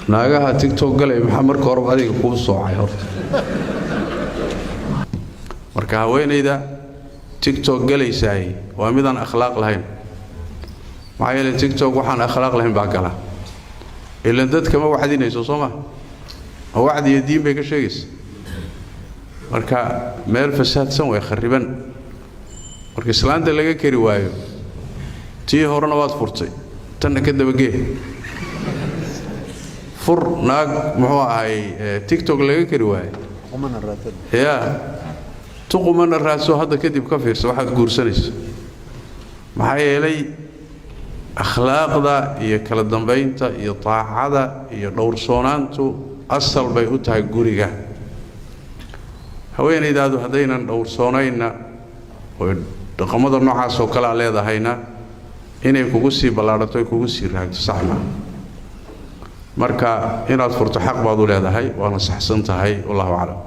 Naagaha TikTok galay, maxaa marka horeba adiga kuu soocay horta? Marka haweenayda TikTok galaysaay waa midaan akhlaaq lahayn. Maxaa yeele, TikTok waxaan akhlaaq lahayn baa gala. Ilan dadka ma wacdinayso, soo ma? Ma wacdi iyo diin bay ka sheegaysa? Marka meel fasaadsan way khariban. Marka islaanta laga keri waayo, tii horena waad furtay, tanna ka dabagee, fur. Naag muxuu ahay TikTok laga keri waayo, yaa tuqumana raadso. Hadda kadib ka fiirsa waxaad guursanayso. Maxaa yeelay, akhlaaqda iyo kala dambaynta iyo taacada iyo dhowrsoonaantu asal bay u tahay guriga. Haweenaydaadu haddaynan dhowrsoonaynna oy dhaqamada noocaas oo kalea leedahayna, inay kugu sii ballaadhato ay kugu sii raagto sax maa. Marka inaad furto xaq baad u leedahay, waana saxsan tahay. Wallahu aclam.